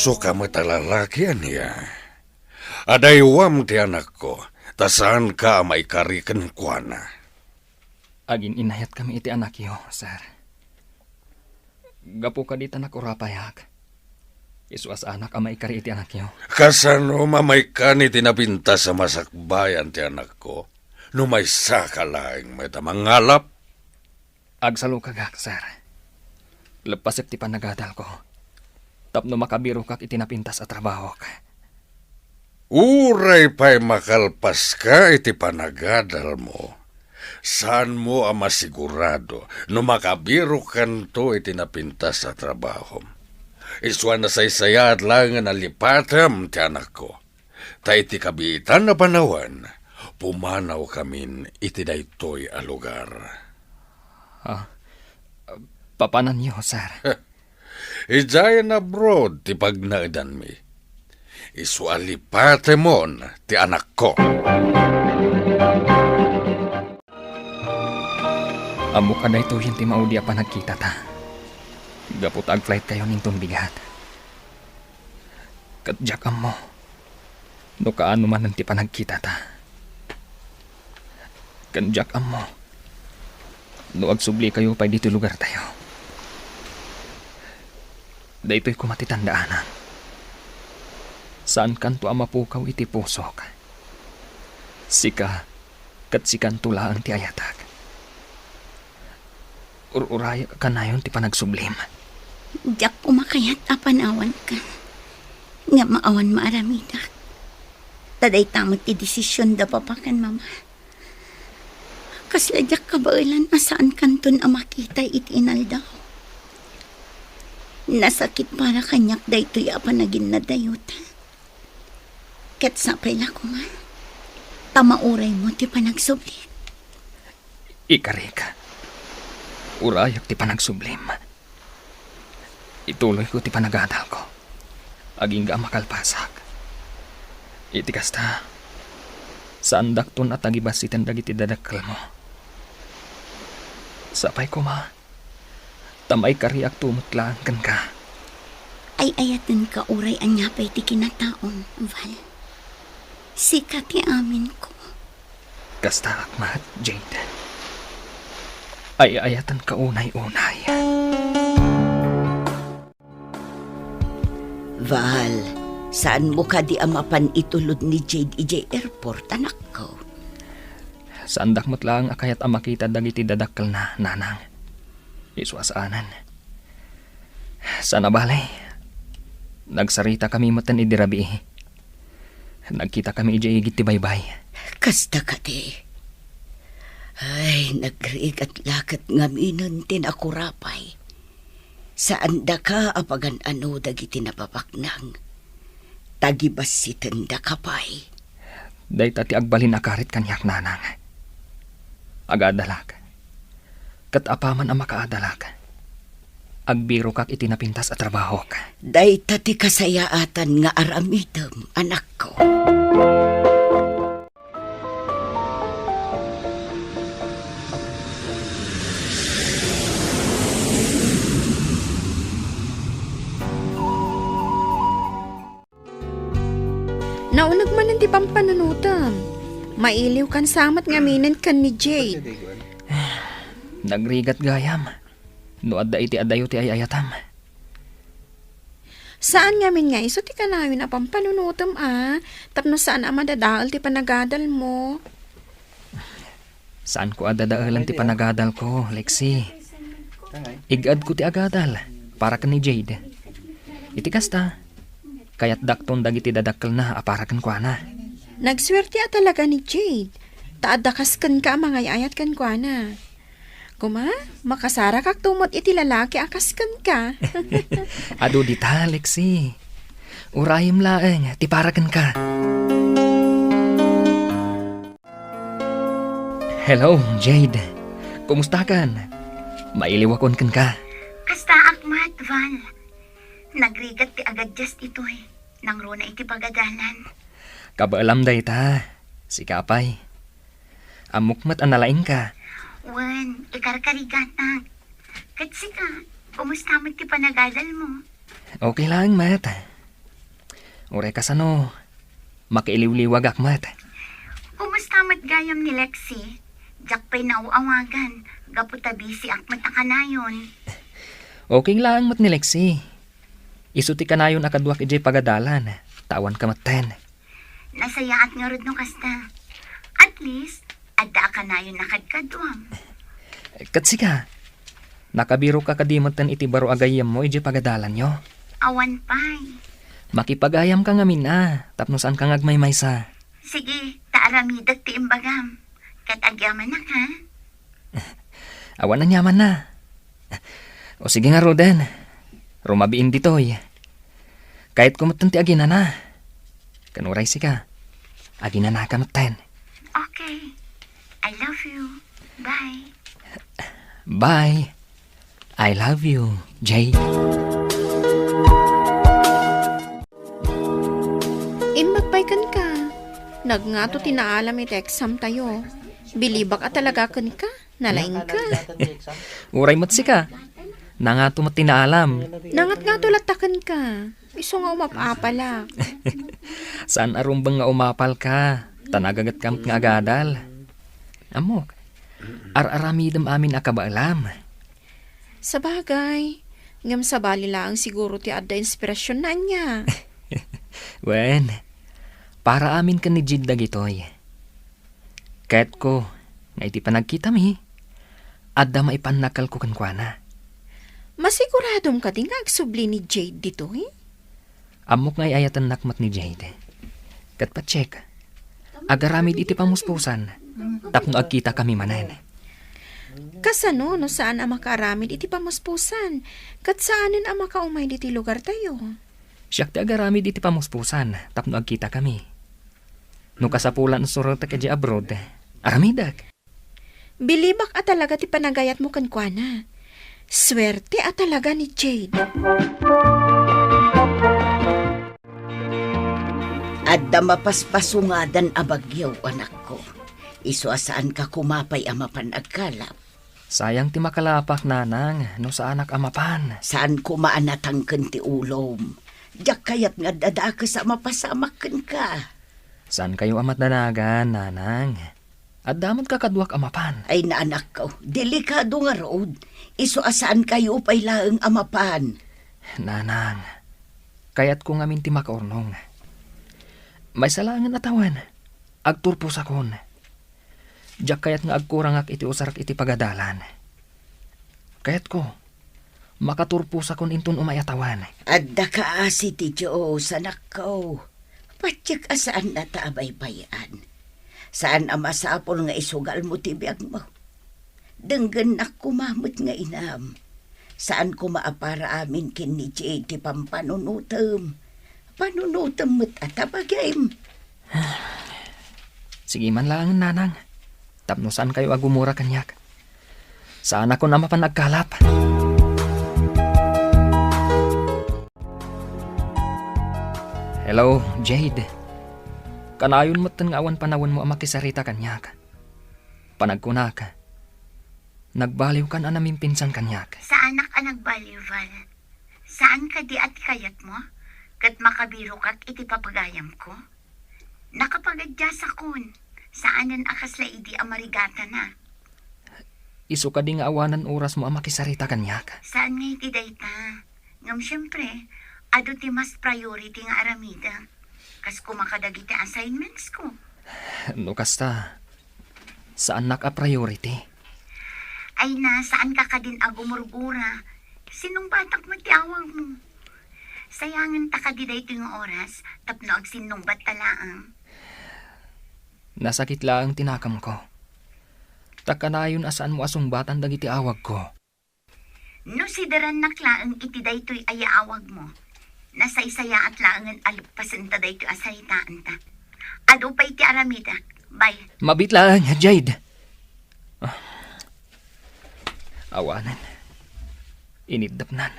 Suka met a lalaki ania? Adaywam ti anakko, ta saanka a maikari kenkuana. Agin-inayatkami iti anakyo, sir. Gapu kadi ta nakurapayak, isu a saanak a maikari iti anakyo. Kasano a maikkan iti napintas a masakbayan ti anakko? No maysaka laeng met a mangalap? Agsalukagak, sir. Leppasek ti panagadalko tapno makabirokak iti napintas a trabahok. Uray pay makalpaska iti panagadalmo, saanmo a masigurado no makabirokkanto iti napintas a trabahom. Isu a nasaysayaat laengen a lipatem ti anakko. Ta iti kabiitan a panawen, pumanawkamin iti daytoy a lugar. Ah, papananyo, sir? Idiayen abroad ti pagnaedanmi. Isu a lipatemon ti anakko. Ammok a daytoyen ti maudi a panagkitata. Gapu ta agflightkayon inton bigat. Ket diak ammo no kaano manen ti panagkitata. Ken diak ammo no agsublikayo pay ditoy lugartayo. Daytoy koma ti tandaanak. Saankanto a mapukaw iti pusok. Sika ket sikanto laeng ti ayatak. Ur-urayek a kanayon ti panagsublim. Diak koma kayat a panawanka. Ngem awan maaramidak. Ta dayta met ti desision da papa ken mama. Kasla diak kabaelan a saankanton a makita iti inaldaw. Nasakit para kaniak daytoy a panaginnadayot. Ket sapay la koma ta mauraymo ti panagsubli. Ikarik, urayak ti panagsublim. Ituloyko ti panagadalko. Agingga a makalpasak. Iti kasta, saandakton a tagibassiten dagiti dadakkelmo. Sapay koma, ta maikariakto met laeng kenka. Ay-ayatenka uray ania pay ti kinataom, Val. Sika ti aminko. Kastaak met, Jade. Ay-ayatenka unay-unay. Val, saanmo kadi a mapan itulod ni Jade idiay airport, anakko? Saandak met laeng a kayat a makita dagiti dadakkelna, nanang. Isu a saanen. Saan a bale, nagsaritakami metten idi rabii. Nagkitakami idiay igid ti baybay. Kasta kadi. Ay, nagrigat la ket ngaminen ti nakurapay. Saandaka a pagan-ano dagiti nababaknang. Tagibassitendaka pay. Dayta ti agbalin a karit kaniak, nanang. Agadalak. Ket apaman a makaadalak, agbirokak iti napintas a trabahok. Dayta ti kasayaatan nga aramidem, anakko. Nauneg manen ti pampanunotem. Mailiwkan sa met ngaminen ken ni Jade. Nagrigat gayam no adda iti adayo ti ay-ayatam. Saan ngamin nga isu ti kanayon a pampanunotem a, tapno saan a madadael ti panagadalmo. Saanko a dadaelan ti panagadalko, Lexi. Ig-adko ti agadal para ken ni Jade. Iti kasta, kayatdakton dagiti dadakkelna a para kenkuana. Nagsuerte a talaga ni Jade, ta adda kas kenka a mangay-ayat kenkuana. Koma, makasarakakto met iti lalaki a kas kenka. Adu dita, Lexi. Urayem laeng ti para kenka. Hello, Jade. Kumustakan? Mailiwakon kenka. Kastaak met, Val. Nagrigat ti agadias ditoy. Nangruna iti pagadalan. Kabaelam dayta. Sika pay. Ammok met a nalaingka. Wen, ikarkarigatak. Ket sika, kumusta met ti panagadalmo? Okay laeng met. Uray kasano, makiiliwliwagak met. Kumusta met gayam ni Lexi? Diak pay naaw-awagan, gapu ta busy-ak met a kanayon. Okay laeng met ni Lexi. Isu ti kanayon a kaduak idiay pagadalan, ta awanka metten. Nasayaat ngarud no kasta. At least, adda a kanayon a kadkaduam. Ket sika, nakabiroka kadi metten iti baro a gayyemmo idiay pagadalanyo? Awan pay. Makipagayamka ngamin a, tapno saanka nga agmaymaysa. Sige, ta aramidek ti imbagam. Ket agyamanak, ha? Awan aniamanna. O sige ngaruden, rumabiin ditoy. Kayatko metten ti aginana. Ken uray sika, aginanaka metten. Okay. I love you. Bye. Bye. I love you, Jade. Imbag pay kenka. Nagngato ti naalam iti exam tayo. Bilibak a talaga kenka. Nalaingka. Uray met sika. Nangato met ti naalam. Nangatngato latta kenka. Isu nga umap-apalak. Saan a rumbeng nga umapalka. Ta nagagetka met nga agadal. Ammok, ar-aramidem amin a kabaelam. Sabagay, ngem sabali laeng siguro ti adda inspirasionna ania. Wen, para amin ken ni Jade dagitoy. Kayatko nga iti panagkitami, adda maipannakalko kenkuana. Masiguradom kadi nga agsubli ni Jade ditoy? Ammok nga ay-ayatennak met ni Jade. Ket patiek, agaramid iti pamuspusan tapno agkitakami manen. Kasano no saan a makaaramid iti pamuspusan, ket saanen a makaumay ditoy lugartayo? Siak ti agaramid iti pamuspusan tapno agkitakami. No kasapulan a surotek idiay abroad, aramidek. Bilibak a talaga ti panagayatmo kenkuana. Suerte a talaga ni Jade. Adda mapaspasungadan a bagyo, anakko. Isu a saanka koma pay a mapan agkalap. Sayang ti makalapak, nanang, no saanak a mapan. Saan koma a natangken ti ulom. Diak kayat nga adda dakes a mapasamak kenka. Saankayo a madanagan, nanang. Adda met kakaduak a mapan. Ay, anakko, delikado ngarud. Isu a saankayo pay laeng a mapan. Nanang, kayatko ngamin ti makaurnong. Maysa laengen a tawen, agturposakon. Diak kayat nga agkurangak iti usarek iti pagadalan. Kayatko, makaturposakon inton umay a tawen. Adda kaasi ti Dios, anakko. Patiek a saannata a baybay-an. Saan a masapul nga isugalmo ti biagmo. Denggennak koma met nga inam. Saan koma a para amin ken ni Jade ti pampanunotem. Panunotem met a ta bagim. Sige man laengen, nanang. Tapno saankayo a gumura kaniak. Saanakon a mapan agkalap. Hello, Jade. Kanayon metten nga awan panawenmo a makisarita kaniak. Panagkunak, nagbaliwkan a namimpinsan kaniak. Saanak a nagbaliw, Val. Saan kadi a ti kayatmo? Ket makabirokak iti papagayamko? Nakapagadiasakon. Saanen a kasla idi a marigatana. Isu kadi nga awanen orasmo a makisarita kaniak? Saan nga iti dayta. Ngem siempre, adu ti mas priority nga aramidek. Kas koma kadagiti assignments ko. No kasta, saannak a priority. Ay na, saanka kadin a gumurgura. Sinungbatak met ti awagmo. Sayangenta kadi daytoy nga oras tapno agsinnungbatta laeng. Nasakit laeng ti nakemko. Ta kanayon a saanmo a sungbatan dagiti awagko. No siderannak laeng iti daytoy a yaawagmo, nasaysayaat laengen a leppasenta daytoy a saritaanta. Adu pay ti aramidek. Bye. Mabiit laeng, Jade. Ah. Awanen. Iniddepnan.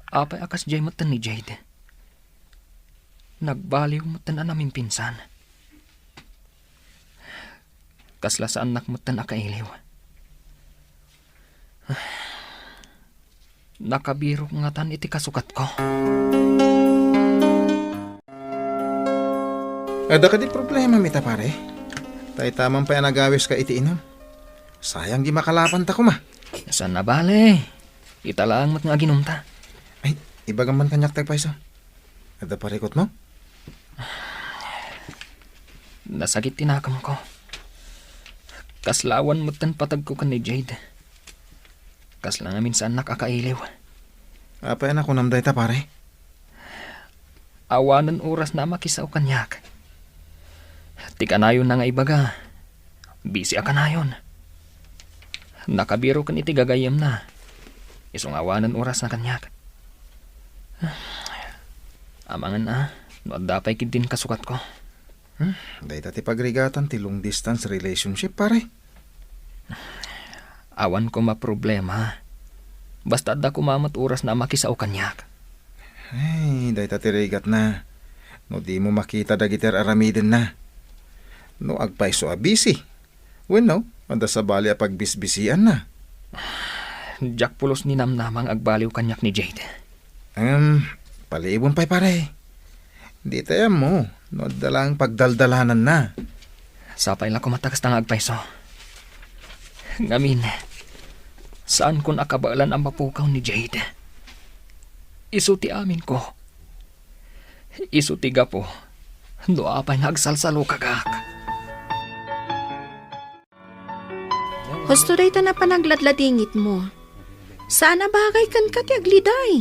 Apay a kasdiay metten ni Jade? Nagbaliw metten a namimpinsan. Kasla saannak metten a kailiw. Nakabirok ngatan iti kasukatko. Adda kadi problema, mita, pare? Dayta man pay a nagawiska iti inum. Sayang di makalapanta koma. Saan a bale. Ita laeng met nga aginumta. Ay, ibagam man kaniak ti agpayso. Adda parikutmo? Nasakit ti nakemko. Kasla awan metten patagko ken ni Jade. Kasla ngamin saannak a kailiw. Apay a nakunam dayta, pare? Awanen orasna a makisao kaniak. Ti kanayonna nga ibaga, busy a kanayon. Nakabiroken iti gagayyemna. Isu nga awanen orasna kaniak. Amangan a, no adda pay ketdin kasukatko. Hmm, dayta ti pagrigatan ti long distance relationship, pare. Awan koma problema. Basta adda koma met orasna a makisao kaniak. Ay, dayta ti rigatna. No dimo makita dagiti ar-aramidenna. No agpayso a busy. Wenno, adda sabali a pagbisbisianna. Diak pulos ninamnama nga agbaliw kaniak ni Jade. Ngem, paliibon pay, pare. Di tayo ammo no adda laeng pagdaldalananna. Sapay la koma ta kasta nga agpayso. Ngamin, saankon a kabaelan a mapukaw ni Jade. Isu ti aminko. Isu ti gapu no apay nga agsalsalukagak. Husto dayta a panagladladingitmo. Saan a bagay kenka ti agliday.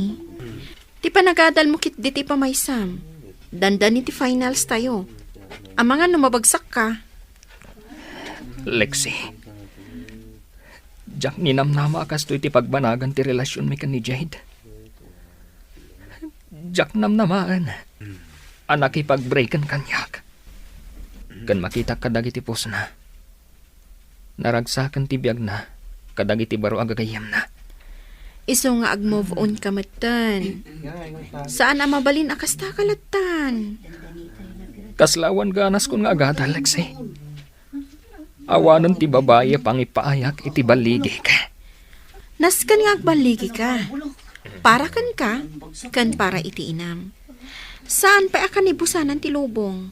Ti panagadalmo ketdi ti pamaysam. Dandani ti finals tayo. Amangan no mabagsakka. Lexi, diak ninamnama a kastoy ti pagbanagan ti relasionmi ken ni Jade. Diak namnamaen a nakipagbreaken kaniak. Ken makitak kadagiti postna. Naragsaken ti biagna kadagiti baro a gagayyemna. Isu nga ag-move on ka metten. Saan a mabalin a kasta ka lattan. Kasla awan ganaskon nga agadal, Lexi. Awanen ti babai a pangipaayak iti balligik. Nasken nga agballigika. Para kenka, ken para iti inam. Saan pay a kanibusanan ti lubong.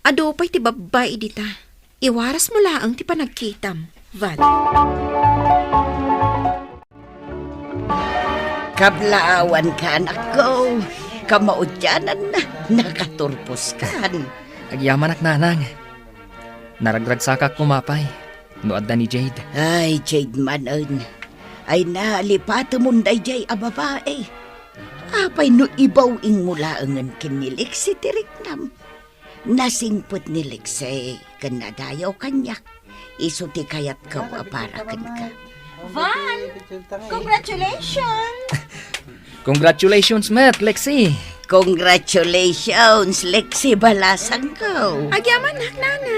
Adu pay ti babbai dita. Iwarasmo laeng ti panagkitam, Val. Kablaawanka, anakko. Kamaudiananna, nakaturposkan. Agyamanak, nanang. Naragragsakak koma pay no adda ni Jade. Ay, Jade manen. Ay, nalipatemon daydiay a babai. Apay no ibaw-ingmo laengen ken ni Lexi ti riknam? Nasingpet ni Lexi ken nadayaw kaniak. Isu ti kayatko a para kenka. Val, congratulations! Congratulations met, Lexi! Congratulations, Lexi, balasangko. Agyamanak, nana.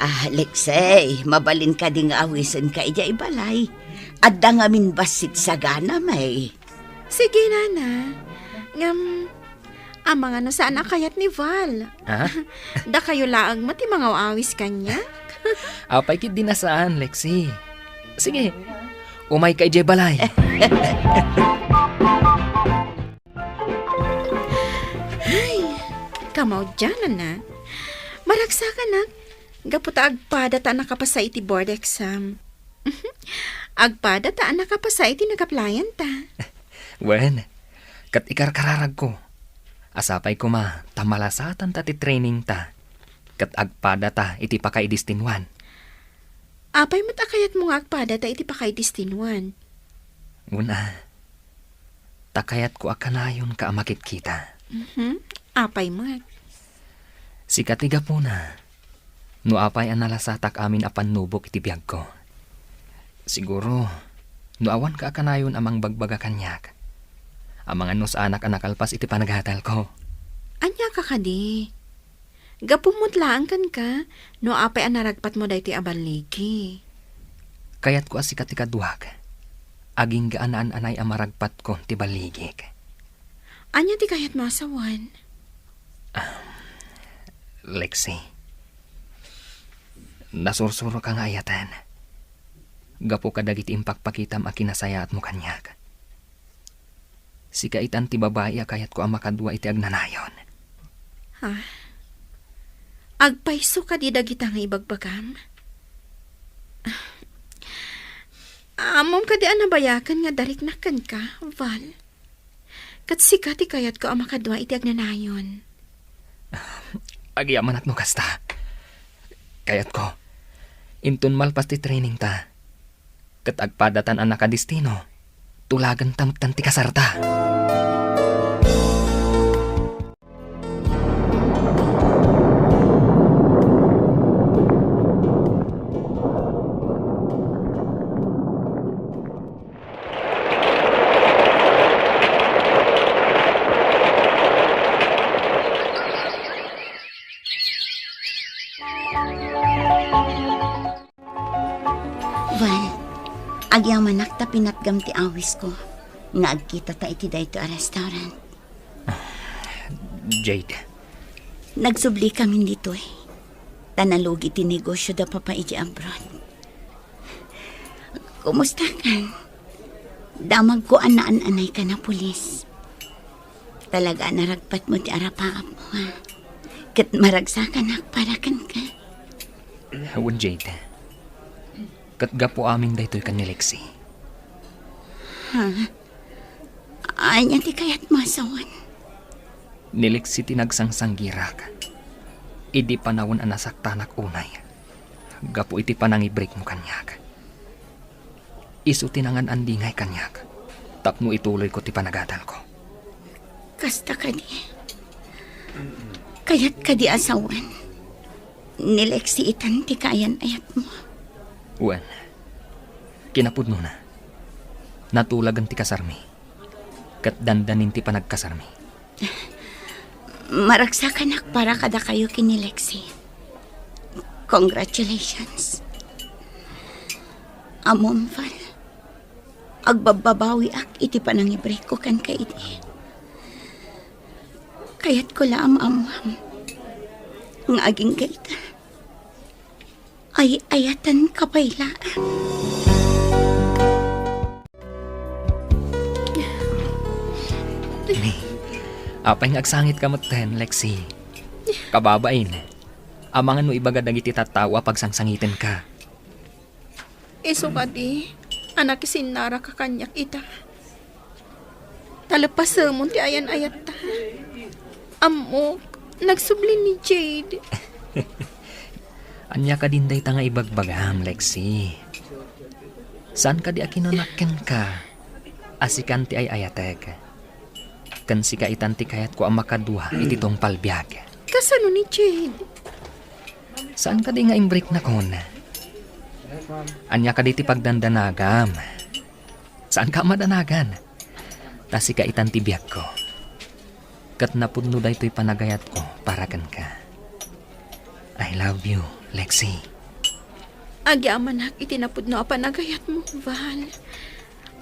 Ah, Lexi, mabalin kadi nga awisenka idiay balay? Adda ngamin bassit saganam, eh. Sige, nana. Ngem, amangan no saan a kayat ni Val. Ha? Dakayo laeng met ti mangaw-awis kaniak. Apay ketdi a saan, Lexi. Sige, umayka idiay balay. Ay, kamaudiananna. Maragsakanak, gapu ta agpadata a nakapasa iti board exam. Agpadata a nakapasa iti nag-applyan ta. Wen, ket ikarkararagko a sapay koma ta malasatanta ti training ta, ket agpadata iti pakaidestinuan. Apay met a kayatmo nga agpadata iti pakaidestinuan? Una, ta kayatko a kanayonka a makitkita. Mhm. Apay met? Sika ti gapuna no apay a nalasatak amin a pannubok iti biagko. Siguro, no awanka a kanayon a mangbagbaga kaniak, amangan no saanak a nakalpas iti panagadalko. Ania ka kadi? Gapu met laeng kenka, no apay a naragpatmo daytoy a balligi. Kayatko a sika ti kaduak. Agingga a naan-anay a maragpatko ti balligik. Ania ti kayatmo a sawen? Ah, Lexi, nasursuroka nga ayaten. Gapu kadagiti impakpakitam a kinasayaatmo kaniak. Sika itan ti babai a kayatko a makadua iti agnanayon. Ha? Agpayso kadi dagita nga ibagbagam? Ammom kadi a nabayaken nga dariknak kenka, Val? Ket sika ti kayatko a makadua iti agnanayon. Agyamanak no kasta. Kayatko, inton malpas ti training ta, ket agpadatan a nakadestino, tulagenta metten ti kasarta. Val, agyamanak ta pinatgam ti awisko nga agkitata iti daytoy a restaurant. Jade. Nagsublikamin ditoy ta nalugi ti negosio da Papa iti abroad. Kumustakan? Damagko a naan-anayka a pulis. Talaga a naragpatmo ti arapaapmo, ha? Ket maragsakanak para kenka. Wen, Jade. Ket gapu amin daytoy ken ni Lexi. Ha? Ania ti kayatmo a sawen? Ni Lexi ti nagsangsanggirak idi panawen a nasaktanak unay gapu iti panangibreakmo kaniak. Isu ti nangan-andingay kaniak tapno ituloyko ti panagadalko. Kasta kadi? Kayat kadi a sawen? Ni Lexi itan ti kaayan-ayatmo. Wen, kinapudnona, natulagen ti kasarmi, ket dandanin ti panagkasarmi. Maragsakanak para kadakayo ken ni Lexi. Congratulations. Ammom, Val, agbabbabawiak iti panangibrigko kenka idi. Kayatko la a maammom nga agingga ita. Ay-ayatenka pay laeng. Apay nga agsangitka metten, Lexi? Kababain, amangan no ibaga dagiti tattao a pagsangsangitenka. Isu kadi a nakisinnaraka kaniak ita. Ta leppasemon ti ayan-ayatta. Ammok, nagsubli ni Jade. Ania kadin dayta nga ibagbagam, Lexi? Saan kadi a kinanak kenka a sikan ti ay-ayatek? Ken sika itan ti kayatko a makadua iti tungpal biag. Kasano ni Jade? Saan kadi nga imbriknakon? Ania kadi ti pagdandanagam? Saanka a madanagan? Ta sika itan ti biagko. Ket napudno daytoy panagayatko para kenka. I love you, Lexi. Agyamanak iti napudno a panagayatmo, Val.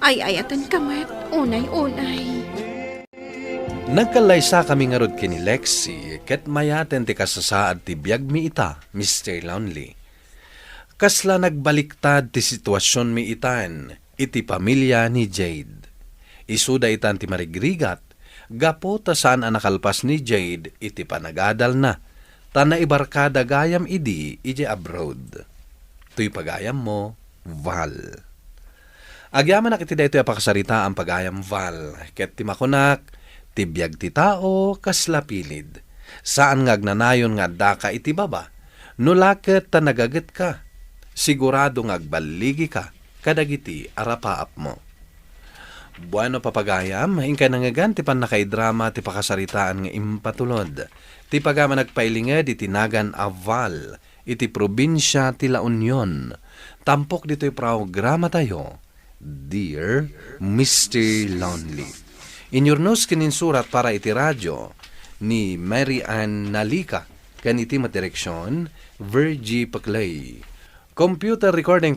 Ay-ayatenka met, unay-unay. Nagkallaysakami ngarud ken ni Lexi ket mayaten ti kasasaad ti biagmi ita, Mister Lonely. Kasla nagbaliktad ti situasionmi itan iti pamilia ni Jade. Isuda itan ti marigrigat gapu ta saan a nakalpas ni Jade iti panagadalna, ta naibarkada gayam idi idiay abroad. Toy pagayammo, Val. Agyamanak iti daytoy a pakasaritaan, pagayam Val, ket ti makunak, ti biag ti tao kasla pilid. Saan nga agnanayon nga addaka iti baba, no la ket ta nagagetka, sigurado nga agballigika kadagiti arapaapmo. Bueno, papagayam, inkay nangngegan ti pannakaidrama ti pakasaritaan nga impatulod. Ti pagayam a nagpailinged iti nagan a Val, iti probinsia ti La Union. Tampok ditoy programatayo, Dear Mister Lonely. Inyurnos ken insurat para iti radio ni Mary Ann Nalica ken iti met direksion, Virgie Paclay. Computer recording